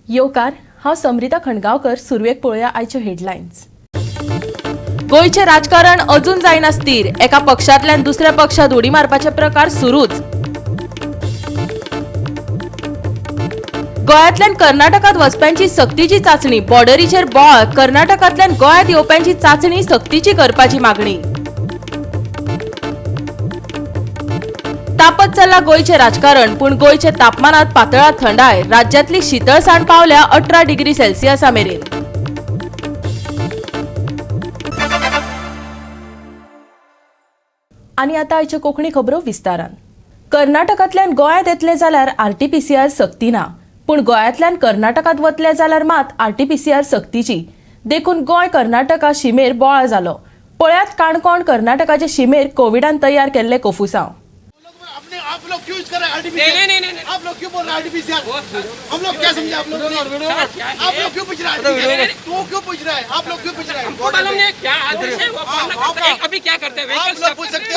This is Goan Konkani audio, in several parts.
येवकार, हांव समरिता खंडगांवकर. सुरवेक पळोवया आयच्यो हेडलायन्स. गोंयचें राजकारण अजून जायना स्थीर. एका पक्षांतल्यान दुसऱ्या पक्षांत उडी मारपाचे प्रकार सुरूच. गोंयांतल्यान कर्नाटकांत वचप्यांची सक्तीची चांचणी, बॉर्डरीचेर बोवाळ. कर्नाटकांतल्यान गोंयांत येवप्यांची चांचणी सक्तीची करपाची मागणी. तापत चल्ला गोंयचें राजकारण, पूण गोंयचे तापमानात पातळा थंडाय. राज्यांतली शितळसाण पावल्या 18 डिग्री सेल्सियसा मेरेन. आनी आतां आयच्यो कोंकणी खबरो विस्तारान. कर्नाटकांतल्यान गोंयांत येतले जाल्यार आरटीपीसीआर सक्ती ना, पूण गोंयांतल्यान कर्नाटकांत वतले जाल्यार मात आरटीपीसीआर सक्तीची. देखून गोंय कर्नाटका शिमेर बोवाळ जालो. पळयात काणकोण कर्नाटकाचे शिमेर कोविडान तयार केल्ले कोफुसांव. आप लोग क्यों कर रहे हैं आरटीपीसीआर? नहीं नहीं नहीं, आप लोग क्यों बोल रहे हैं आरटीपीसीआर? हम लोग क्या समझे? आप लोग आप लोग क्यों पूछ रहे हैं? तू क्यों पूछ रहा है? आप लोग क्यों पूछ रहे हैं? हमको मालूम नहीं क्या आदेश है वो. अभी क्या करते हैं? व्हीकल स्टॉप पूछ सकते हैं,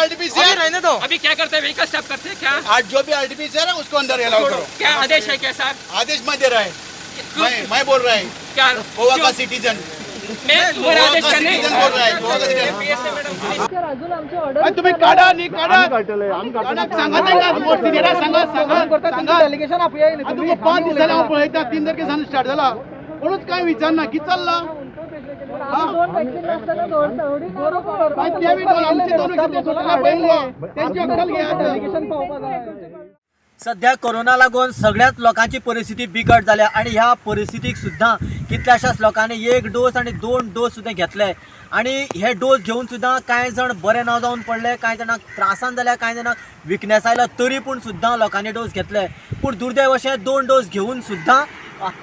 आरटीपीसीआर रहने दो. अभी क्या करते हैं? व्हीकल स्टॉप करते हैं क्या? आज जो भी आरटीपीसीआर है उसको अंदर अलाउ करो. क्या आदेश है क्या साहब? आदेश मैं दे रहा है, मैं बोल रहा है क्या गोवा का सिटीजन. तुम्ही काढा न्ही काढा सांगा सांगा सांगा. तुमकां 5 दीस जाले हांव पळयता, 3 तारखे सावन स्टार्ट जाला, कोणूच कांय विचारना कितें चल्लां. सध्या कोरोना लागून सगळ्याच लोकांची परिस्थिती बिकट जाल्या आणि ह्या परिस्थितीक सुद्दां कितल्याशाच लोकांनी 1 डोस आणि 2 डोस सुद्दां घेतले आणि हे डोस घेवन सुद्दां कांय जाण बरे ना जावन पडले, कांय जाणांक त्रासान जाल्या, कांय जाणांक विकनेस आयलो, तरी पूण सुद्दां लोकांनी डोस घेतले. पूण दुर्दैव अशें 2 डोस घेवन सुद्दां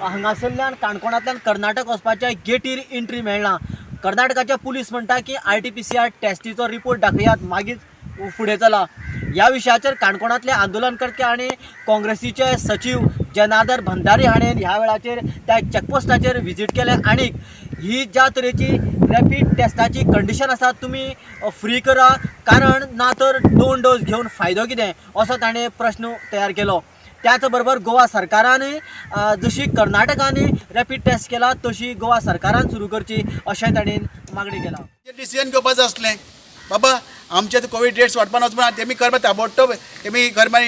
हांगासरल्यान काणकोणांतल्यान कर्नाटक वचपाच्या गेटीर एंट्री मेळना. कर्नाटकाचे पुलीस म्हणटा की आरटीपीसीआर टेस्टीचो रिपोर्ट दाखयात, मागीर फुडें चला. ह्या विशयाचेर काणकोणांतले आंदोलनकर्ते आनी काँग्रेसीचे सचीव जनार्दन भंडारी हाणें ह्या वेळाचेर त्या चॅकपोस्टाचेर विजीट केलें आनी ही ज्या तरेची रॅपीड टेस्टाची कंडिशन आसा तुमी फ्री करा, कारण ना तर 2 डोस घेवन फायदो कितें असो ताणें प्रश्न तयार केलो. त्याच बरोबर गोवा सरकारानूय जशी कर्नाटकांनी रॅपीड टेस्ट केला तशी गोवा सरकारान सुरू करची अशें ताणें मागणी केला. डिसिजन घेवपाचें आसलें बाबा आमचे कोवीड रेट्स वाडपाक वचपा, तेमी करपा ताबडतोब तेमी करपा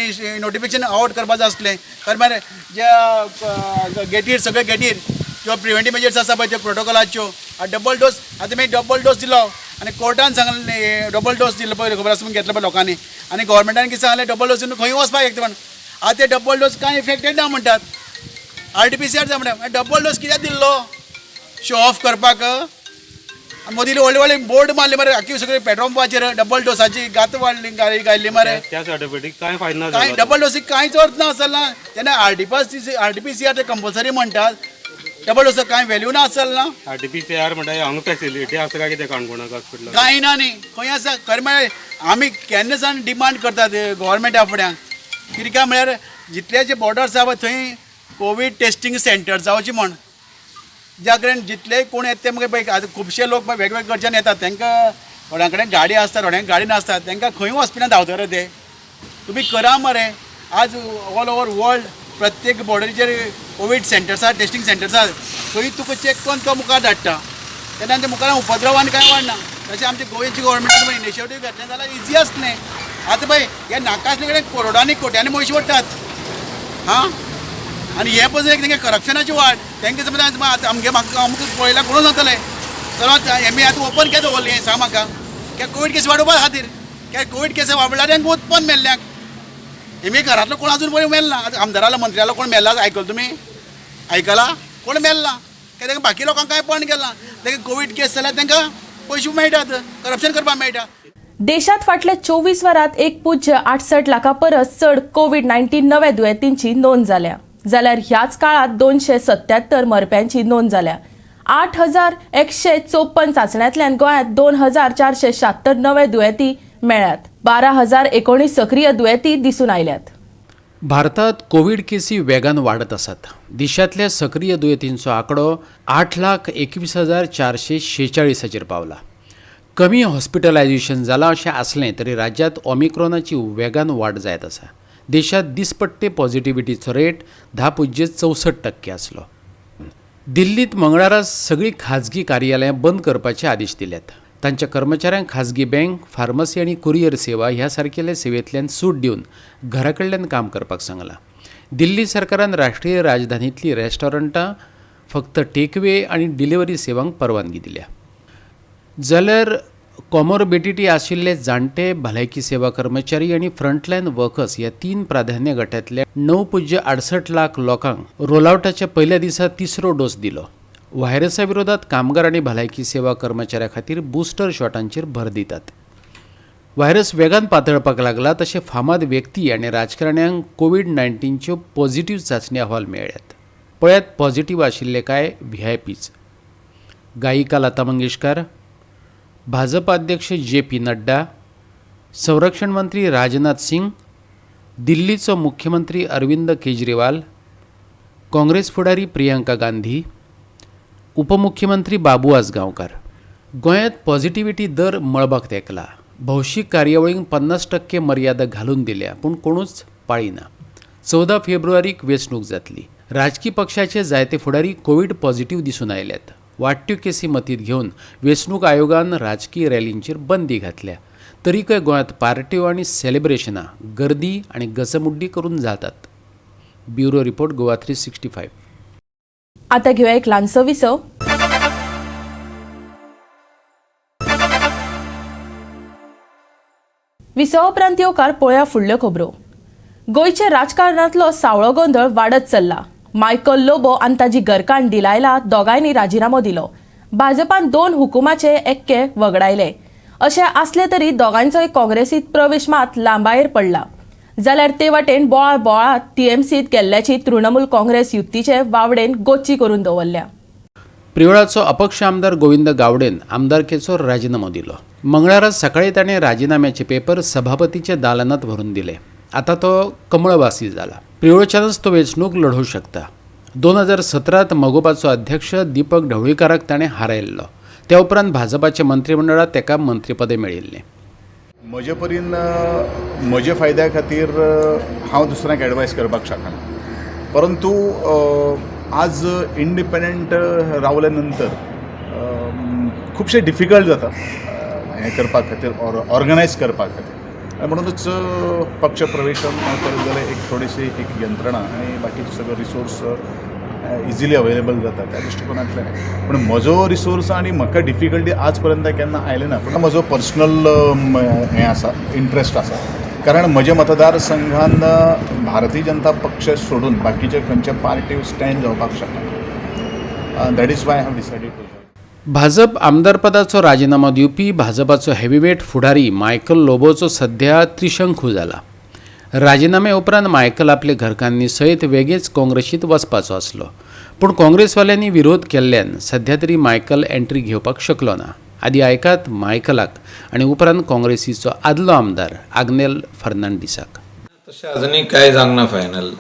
नोटिफिकेशन आवट करपाचें आसलें. करपा जे गेटीर सगळे गेटीर ज्यो प्रिवेंटीव मेजर्स आसा पळय त्यो प्रोटोकॉलाच्यो डबल डोस. आतां तुमी डबल डोस दिलो आनी कोर्टान सांगलें डबल डोस दिलो पळय, खबर आसा घेतलो पळय लोकांनी, आनी गव्हर्मेंटान कितें सांगलें डबल डोस दिवन खंय वचपाक शकता म्हण. आतां ते डबल डोस कांय इफेक्टेड ना म्हणटात, आरटीपीसीआर जाय म्हणटा. डबल डोस कित्याक दिल्लो? शो ऑफ करपाक. मोदी व्हडले व्हडले बोर्ड मारले मरे आख्खी सगळे पेट्रोल पंपाचेर डबल डोसाची गात वाडली गायल्ली मरे. त्या सर्टिफिकेटीक कांय फायदो ना, कांय डबल डोसीक कांयच अर्थ ना आसना. तेन्ना आरटीपीसीआर ते कंपल्सरी म्हणटात, डबल डोसाक कांय व्हॅल्यू ना आसल ना. आरटीपीसीआर म्हणटा हांगा फेसिलिटी आसा काय कितें काणकोणाक हॉस्पिटलाक? कांय ना न्ही, खंय आसा? खरें म्हळ्यार आमी केन्ना सावन डिमांड करतात गव्हर्मेंटा फुड्यान, कितें काय म्हळ्यार जितले जे बॉर्डर्स आसा पळय थंय कोवीड टेस्टींग सेंटर जावची म्हण, ज्या कडेन जितले कोण येता ते मागीर पळय आतां खुबशे लोक वेगवेगळे कडच्यान येतात, तांकां थोड्यां कडेन गाडी आसता, थोड्यांक गाडी नासता, तांकां खंय हॉस्पिटलान धांवता रे ते. तुमी करा मरे. आज ऑल ओवर वर्ल्ड प्रत्येक बॉर्डरीचेर कोवीड सेंटर्स आसा, टेस्टींग सेंटर्स आसा, थंय तुका चॅक करून तो मुखार धाडटा, तेन्ना ते मुखार उपद्रव आनी कांय वाडना. तशें आमच्या गोंयची गव्हर्मेंटान इनिशिएटीव घेतलें जाल्यार इजी आसलें. आतां पळय हे नाका आसले कडेन करोडांनी कोट्यांनी पयशे पडटात. हां, आनी हें पसून एक तेंगे करप्शनाची वाड. तेंकां समज आतां आमगे म्हाका आमकां पळयल्यार कोणूच जातलें. चलो हेमी आतां ओपन कित्याक दवरलें हें सांग म्हाका? कित्याक कोवीड केस वाडोवपा खातीर. कित्याक कोवीड केस वाडल्यार तेंकां उत्पन्न मेल्ल्याक. हेमी घरांतलो कोण अजून पळय मेल्ला, आतां आमदारालो मंत्र्यालो कोण मेल्ला आयकलो तुमी? आयकला? कोण मेल्ला? कित्याक तेंकां बाकी लोकांक कांय पण केलां, तेंकां कोवीड केस जाल्यार तेंकां पयशे मेळटात, करप्शन करपाक मेळटा. देशात फाटल्या 24 वरांत 1.68 लाखां परस चड कोवीड-19 नव्या दुयेंतींची नोंद जाल्या, जाल्यार ह्याच काळात 277 मरप्यांची नोंद जाल्या. 8154 चांचण्यांतल्यान गोंयांत 2476 नवे दुयेंती मेळ्ळ्यात. 12,019 सक्रीय दुयेंती दिसून आयल्यात. भारतात कोवीड केसी वेगान वाडत आसात. देशांतल्या सक्रीय दुयेंतींचो आंकडो 8,21,446 पावला. कमी हॉस्पिटलायझेशन जालां अशें आसलें तरी राज्यांत ओमिक्रॉनाची वेगान वाड जायत आसा. देशांत दिसपट्टे पॉझिटिव्हिटीचो रेट 10.64% आसलो. दिल्लीत मंगळारा सगळीं खाजगी कार्यालयां बंद करपाचे आदेश दिल्यात. तांच्या कर्मचाऱ्यांक खाजगी बँक, फार्मसी आनी कुरियर सेवा ह्या सारकेल्या सेवेंतल्यान सूट दिवन घरा कडल्यान काम करपाक सांगलां. दिल्ली सरकारान राष्ट्रीय राजधानींतलीं रेस्टॉरंटां फक्त टेकवे आनी डिलिव्हरी सेवांक परवानगी दिल्या. जाल्यार कॉमोर्बिडिटी आशिल्ले जाणटे, भलायकी सेवा कर्मचारी आनी फ्रंटलायन वर्कर्स ह्या 3 प्राधान्य गटांतल्या 9.68 लाख लोकांक रोलआवटाच्या पयल्या दिसा तिसरो डोस दिलो. व्हायरसा विरोधात कामगार आनी भलायकी सेवा कर्मचाऱ्यां खातीर बुस्टर शॉटांचेर भर दितात. व्हायरस वेगान पातळपाक लागला तशें फामाद व्यक्ती आनी राजकारण्यांक कोवीड-19च्यो पॉझिटिव्ह चांचणी अहवाल मेळ्ळ्यात. पळयात पॉझिटिव्ह आशिल्ले काय व्हीआयपीच. गायिका लता मंगेशकर, भाजपा अध्यक्ष जे पी नड्डा, संरक्षण मंत्री राजनाथ सिंग, दिल्लीचो मुख्यमंत्री अरविंद केजरीवाल, काँग्रेस फुडारी प्रियंका गांधी, उपमुख्यमंत्री बाबू आजगांवकार. गोंयांत पॉझिटिव्हिटी दर मळबाक तेंकला. भौशीक कार्यावळींक 50% मर्यादा घालून दिल्या, पूण कोणूच पाळिना. 14 फेब्रुवारीक वेंचणूक जातली. राजकी पक्षाचे जायते फुडारी कोवीड पॉझिटिव्ह दिसून आयल्यात. वाडट्यो केसी मतींत घेवन वेंचणूक आयोगान राजकी रॅलींचेर बंदी घातल्या. तरीकय गोंयांत पार्ट्यो आनी सेलिब्रेशनां गर्दी आनी गचमुड्डी करून जातात. Bureau report, Goa 365. आता घेऊया एक ल्हानसो विसव. विसवा उपरांत येवकार पळया फुडल्यो खबरो. गोंयच्या राजकारणांतलो सावळो गोंदळ वाडत चल्ला. मायकल लोबो आनी ताजी घरकान्न डिलायला दोगांयनी राजिनामो दिलो. भाजपान 2 हुकुमाचे एक्के वगडायले. अशें आसले तरी दोगांयचोय काँग्रेसीत प्रवेश मात लांबायेर पडला. जाल्यार ते वाटेन बोळा बोळा टीएमसीत गेल्ल्याची तृणमूल काँग्रेस युतीचे वावडेन गोची करून दवरल्या. प्रियोळाचो अपक्ष आमदार गोविंद गावडेन आमदारकेचो राजिनामो दिलो. मंगळारा सकाळी ताणें राजिनाम्याचे पेपर सभापतीच्या दालनात व्हरून दिले. आता तो कमळवासी जाला. प्रियोळच्यानच तो वेंचणूक लढोवंक शकता. 2017 मगोपाचो अध्यक्ष दीपक ढवळीकाराक ताणें हारयल्लो. त्या उपरांत भाजपाच्या मंत्रिमंडळात ताका मंत्रीपद मेळिल्लें. म्हजे परीन म्हजे फायद्या खातीर हांव दुसऱ्यांक एडवायस करपाक शकना, परंतु आज इंडिपेंडंट रावले नंतर खुबशें डिफिकल्ट जाता हें करपा खातीर, ऑर्गनायज करपा खातीर. आनी म्हणूनच पक्ष प्रवेशन करत जाल्यार एक थोडीशी एक यंत्रणा आनी बाकीचे सगळे रिसोर्स इजिली अवेलेबल जाता त्या दृश्टिकोनांतल्यान. पूण म्हजो रिसोर्स आनी म्हाका डिफिकल्टी आज पर्यंत केन्ना आयले ना. पूण म्हजो पर्सनल हें आसा, इंट्रस्ट आसा, कारण म्हज्या मतदारसंघान भारतीय जनता पक्ष सोडून बाकीचे खंयच्या पार्टी स्टँड जावपाक शकना. That is why I have decided to join. Bhajap आमदारपदाचो राजिनामो दिवपी भाजपाचो हेवीवेट फुडारी मायकल लोबोचो सध्या त्रिशंखू जाला. राजिनाम्या उपरांत मायकल आपले घरकान्नी सयत वेगेच काँग्रेसीत वचपाचो आसलो, पूण काँग्रेसवाल्यांनी विरोध केल्ल्यान सध्या तरी मायकल एंट्री घेवपाक शकलो ना. आदी आयकात मायकलाक आनी उपरांत काँग्रेसीचो आदलो आमदार आग्नेल फर्नांडीसाक. तशें अजुनूय कांय जावंक ना फायनल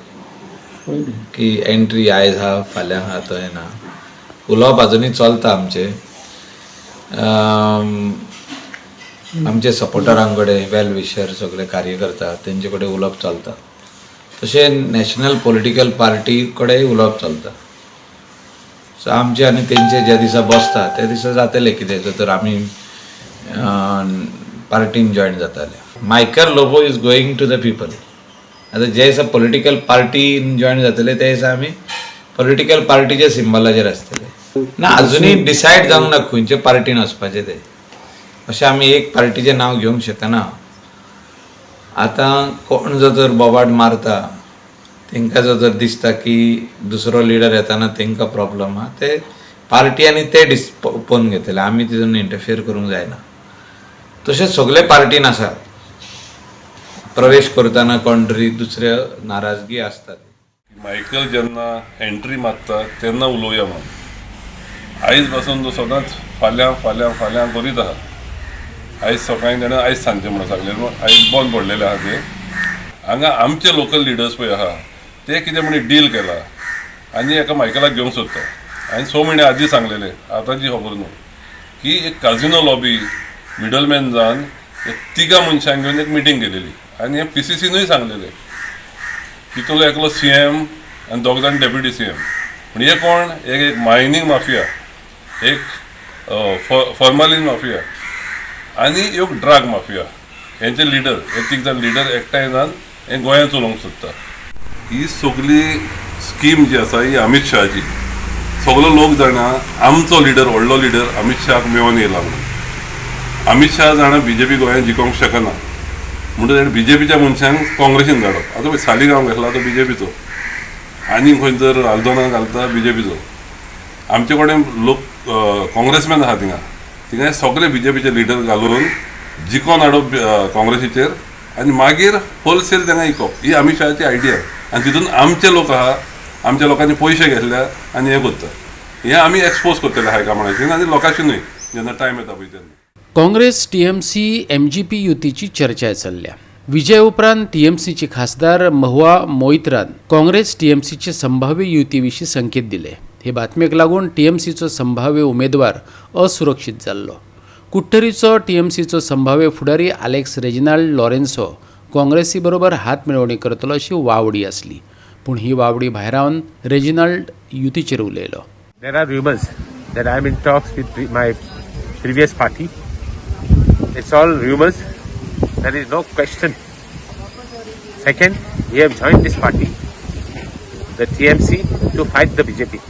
की एंट्री आयज आहा फाल्यां आहा थंय ना. उलोवप अजुनूय चलता आमचें, आमचे सपोर्टरां कडेन, वेल विशर सगळे कार्यकर्ता तेंचे कडेन उलोवप चलता. तशें नॅशनल पॉलिटिकल पार्टी कडेन उलोवप चलता. सो आमचे आनी तेंचे ज्या दिसा बसता त्या दिसा जातलें कितें जर आमी पार्टीन जॉयन जाताले. Michael Lobo is going to the people. आतां जे दिसा पॉलिटिकल पार्टीन जॉयन जातले ते दिसा आमी पॉलिटिकल पार्टीच्या सिंबलाचेर आसतले. ना अजुनूय डिसायड जावंक ना खंयचे पार्टीन वचपाचें तें. अशें आमी एक पार्टीचें नांव घेवंक शकना. आतां कोण जो तर बोबाट मारता तांकां जो तर दिसता की दुसरो लिडर येताना तांकां प्रॉब्लम आहा, ते पार्टी आनी ते पळोवन घेतले, आमी तितून इंटरफियर करूंक जायना. तशें सगळे पार्टीन आसा, प्रवेश करतना कोण तरी दुसऱ्या नाराजगी आसता. मायकल जेन्ना एंट्री मारता तेन्ना उलोवया म्हूण आयज पासून तो सदांच फाल्यां फाल्यां फाल्यां करीत आहा. आयज सकाळीं ताणें आयज सांजचें म्हणून सांगलें, आयज बंद पडलेलें आहा तें. हांगा आमचे लोकल लिडर्स पळय आहा ते कितें म्हण डील केला आनी एका मायकलाक घेवंक सोदता. हांवें 6 म्हयने आदीं सांगलेलें, आतांची खबर न्हू, की एक काजिनो लॉबी मिडलमॅन जावन एक तिगां मनशांक घेवन एक मिटींग केलेली आनी हें पीसीसीनूय सांगलेलें. तितूंतलो एकलो सी एम आनी दोग जाण डेप्युटी सी एम. पूण हे कोण, एक एक मायनींग माफिया, एक फॉर्मालीन माफिया आनी एक ड्रग माफिया. हेंचे लिडर, हे तीग जाण लिडर एकठांय जावन हे गोंयांत चलोवंक सोदता. ही सगली स्कीम जी आसा ही अमीत शहाची. सगलो लोक जाणा आमचो लिडर, व्हडलो लिडर अमीत शहाक मेळोन येयला म्हणून. अमीत शहा जाणा बीजेपी गोंयांत जिखोवंक शकना म्हणून ताणें बीजेपीच्या मनशांक काँग्रेसीन धाडप. आतां पळय सालिगांव घेतला तो बीजेपीचो, आनी खंय जर आल्दोना घालता बीजेपीचो. आमचे कडेन लोक काँग्रेसमॅन आहा थिंगा, थिंगा सगळे बीजेपीचे लिडर घालून जिखोवन हाडप काँग्रेसीचेर आनी मागीर होलसेल तांकां इकप, ही अमीत शहाची आयडिया. आनी तितून आमचे लोक आहा, आमच्या लोकांनी पयशे घेतल्या आनी हें करता. हें आमी एक्सपोज करतले हायकमांडाचेर आनी लोकांचेर जेन्ना टायम येता पळय तेन्ना. काँग्रेस टीएमसी एमजीपी युतीची चर्चा चल्ल्या. विजय उपरांत टीएमसीची खासदार महुआ मोईत्रान काँग्रेस टीएमसीचे संभाव्य युती विशीं संकेत दिले. हे बातमेक लागून टीएमसीचो संभाव्य उमेदवार असुरक्षीत जाल्लो. कुट्टरीचो टीएमसीचो संभाव्य फुडारी आलेक्स रेजिनाल्ड लॉरेन्सो काँग्रेसी बरोबर हात मेळवणी करतलो अशी वावडी आसली, पूण ही वावडी भायरावन रेजिनाल्ड युतीचेर उलयलो. There are rumors that I am in talks with my previous party. It's all rumors. There is no question. Second, we have joined this party, the TMC, to fight the BJP.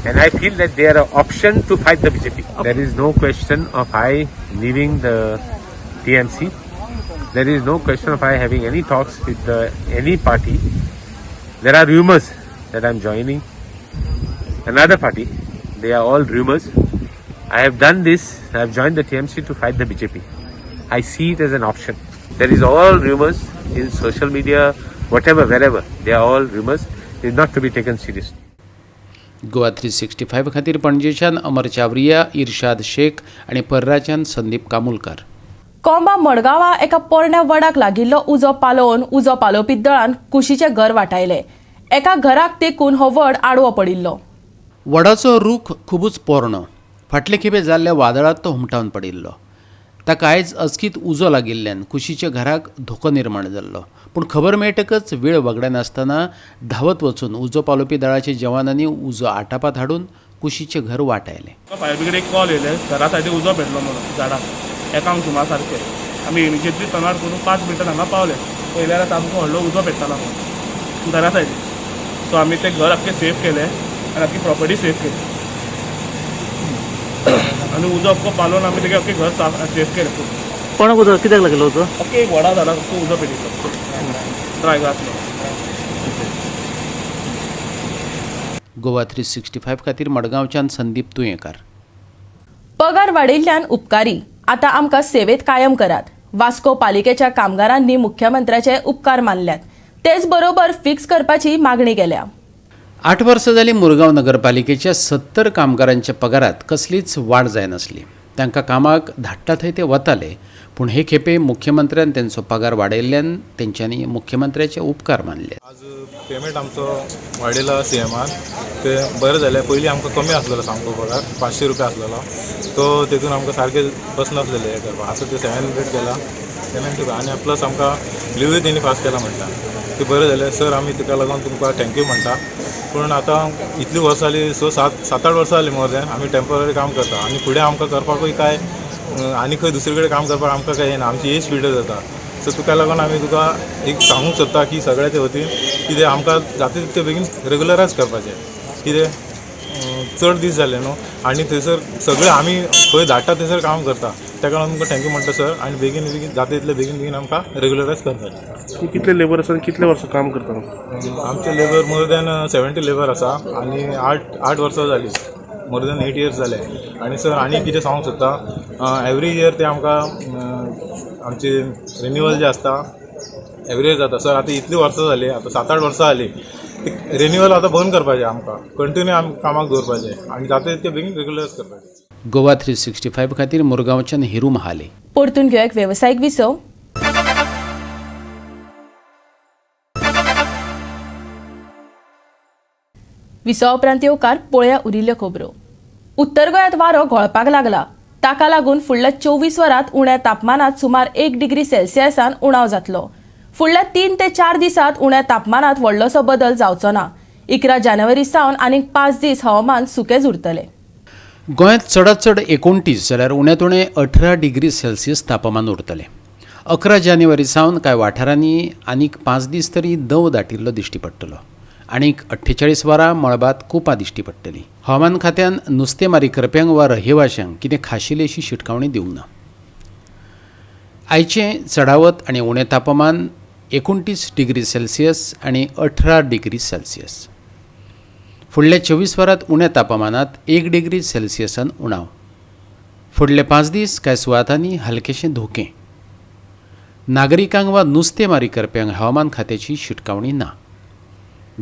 And I feel that they are an option to fight the BJP. There is no question of I leaving the TMC. There is no question of I having any talks with any party. There are rumors that I am joining another party. They are all rumors. I have done this. I have joined the TMC to fight the BJP. I see it as an option. There is all rumors in social media, whatever, wherever. They are all rumors. It is not to be taken seriously. Goa 365 खातीर पणजेच्यान अमर चावरिया, इर्शाद शेख आनी पर्राच्यान संदीप कामुलकार. कोंबा मडगांवा एका पोरण्या वडाक लागिल्लो उजो पालोवन उजो पालोवपी दळान कुशीचें घर वाटायलें. एका घराक तेकून हो वड आडवो पडिल्लो. वडाचो रूख खुबूच पोरणो. फाटले खेपे जाल्ल्या वादळांत तो हुमटावन पडिल्लो. ताका आयज अचकीत उजो लागिल्ल्यान कुशीच्या घराक धोको निर्माण जाल्लो. पूण खबर मेळटकच वेळ वगडायनासतना धांवत वचून उजो पालोवपी दळाच्या जवानांनी उजो आटापात हाडून कुशीचें घर वाटायलें. फायर ब्रिगेडीक कॉल येयले, घरा सायडीक उजो पेटलो म्हणून झाडाक एकांक सुमार सारकें. आमी इमिजिएटली तनार करून 5 मिनटां हांगा पावले. पयल्यार सामको व्हडलो उजो पेट्टालो म्हणून घरा सायडीक. सो आमी तें घर आख्खें सेफ केलें आनी आख्खी प्रॉपर्टी सेफ केली आनी उजो अख्खो पालोवन आमी तेगे अख्खें घर सेफ केलें. कोणाक उजो कित्याक लागलो उजो? अख्खे एक वडा झाडाक अख्खो उजो पेटिल्लो, ड्राय घास. गोवा 365 खातीर मडगांवच्यान संदीप तुयेंकार. पगार वाडयिल्ल्यान उपकारी, आतां आमकां सेवेत कायम करात. वास्को पालिकेच्या कामगारांनी मुख्यमंत्र्याचे उपकार मानल्यात, तेच बरोबर फिक्स करपाची मागणी केल्या. 8 वर्सां जालीं मुरगांव नगरपालिकेच्या 70 कामगारांच्या पगारात कसलीच वाड जायनासली. तांकां कामाक धाडटा थंय ते वताले, पूण हे खेपे मुख्यमंत्र्यान तेंचो पगार वाडयल्ल्यान तेंच्यांनी मुख्यमंत्र्याचे उपकार मानले. आज पेमेंट आमचो वाडयला सी एमान, ते बरें जालें. पयलीं आमकां कमी आसलेलो सामको पगार, 500 रुपया आसलेलो, तो तेतून आमकां सारकें बसनासलेलें हें करपाक. आतां ते 700 केला, 700 आनी प्लस आमकां लिवूय तेणी फास्ट केला म्हणटा, ते बरें जालें सर. आमी तेका लागून तुमकां thank you म्हणटा. पूण आतां इतलीं वर्सां जालीं, 6, 7, 8 वर्सां जालीं मोर देन आमी टेम्पररी काम करता आनी फुडें आमकां करपाकूय कांय आनी खंय दुसरे कडेन काम करपाक आमकां कांय येना, आमची एज पिरियड जाता. सो तुका लागून आमी तुका एक सांगूंक सोदता की सगळ्याचे वतीन कितें आमकां जाता तितके बेगीन रेगुलरायज करपाचें, कितें चड दीस जाले न्हू आनी थंयसर सगळे आमी खंय धाडटा थंयसर काम करता, ताका लागून तुमकां thank you म्हणटा सर. आनी बेगीन बेगीन जाता तितले बेगीन बेगीन आमकां रेगुलरायज करपाचें. कितले लेबर आसा आनी कितले वर्सां काम करता? आमचे लेबर मोर देन 70 लेबर आसा आनी 8 वर्सां जालीं, मोर देन 8 इयर्स जाले. आनी सर आनी कितें सांगूंक सोदता, एवरी इयर ते आमकां आमचे रिन्युअल जे आसता एवरी इयर जाता सर. आतां इतलीं वर्सां जालीं, आतां 7, 8 वर्सां जालीं, ते रिन्युअल आतां बंद करपाचें, आमकां कंटिन्यू आमी कामाक दवरपाचें आनी जाता तितके बेगीन रेगुलरायज करपाचें. गोवा 365 खातीर मुरगांवच्यान हिरू महाले. परतून घेवया एक वेवसायीक विसव. विसवा उपरांत येवकार पळया उरिल्ल्यो खबरो. उत्तर गोंयांत वारो घोळपाक लागला, ताका लागून फुडल्या 24 वरांत उण्या तापमानांत सुमार 1 डिग्री सेल्सियसान उणाव जातलो. फुडल्या 3 ते 4 दिसांत उण्या तापमानात व्हडलोसो बदल जावचो ना. 11 जानेवारी सावन आनीक 5 दीस हवामान सुकेंच उरतलें. गोंयांत चडांत चड 29 जाल्यार उण्यांत उणें 18 डिग्री सेल्सियस तापमान उरतलें. 11 जानेवारी सावन कांय वाठारांनी आनीक 5 दीस तरी दंव दाटिल्लो दिश्टी पडटलो. आनीक 48 वरां मळबांत कुपां दिश्टी पडटलीं. हवामान खात्यान नुस्तेमारी करप्यांक वा रहिवाशांक कितें खाशेली अशी शिटकावणी दिवंक ना. आयचें चडावत आनी उणें तापमान 29 डिग्री सेल्सियस आनी 18 डिग्री सेल्सियस. फुडल्या 24 वरांत उण्या तापमानांत 1 डिग्री सेल्सियसान उणाव. फुडले 5 दीस कांय सुवातांनी हलकेशें धोकें. नागरिकांक वा नुस्तेमारी करप्यांक हवामान खात्याची शिटकावणी ना.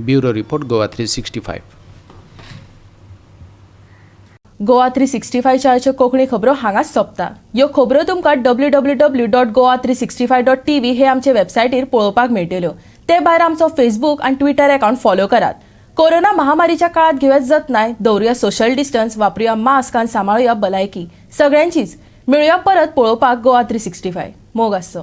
Bureau report, Goa 365. Goa 365च्या Konkani खबरो हांगाच सोंपता. ह्यो खबरो तुमकां www.goa365.tv हे आमचे वेबसायटीर पळोवपाक मेळटल्यो. ते भायर आमचो फेसबूक आनी ट्विटर अकावंट फॉलो करात. कोरोना महामारीच्या काळात घेवया जतनाय, दवरुया सोशल डिस्टन्स, वापरुया मास्क आनी सांबाळुया भलायकी. सगळ्यांचीच मेळुया परत पळोवपाक गोवा 365. मोग आसचो.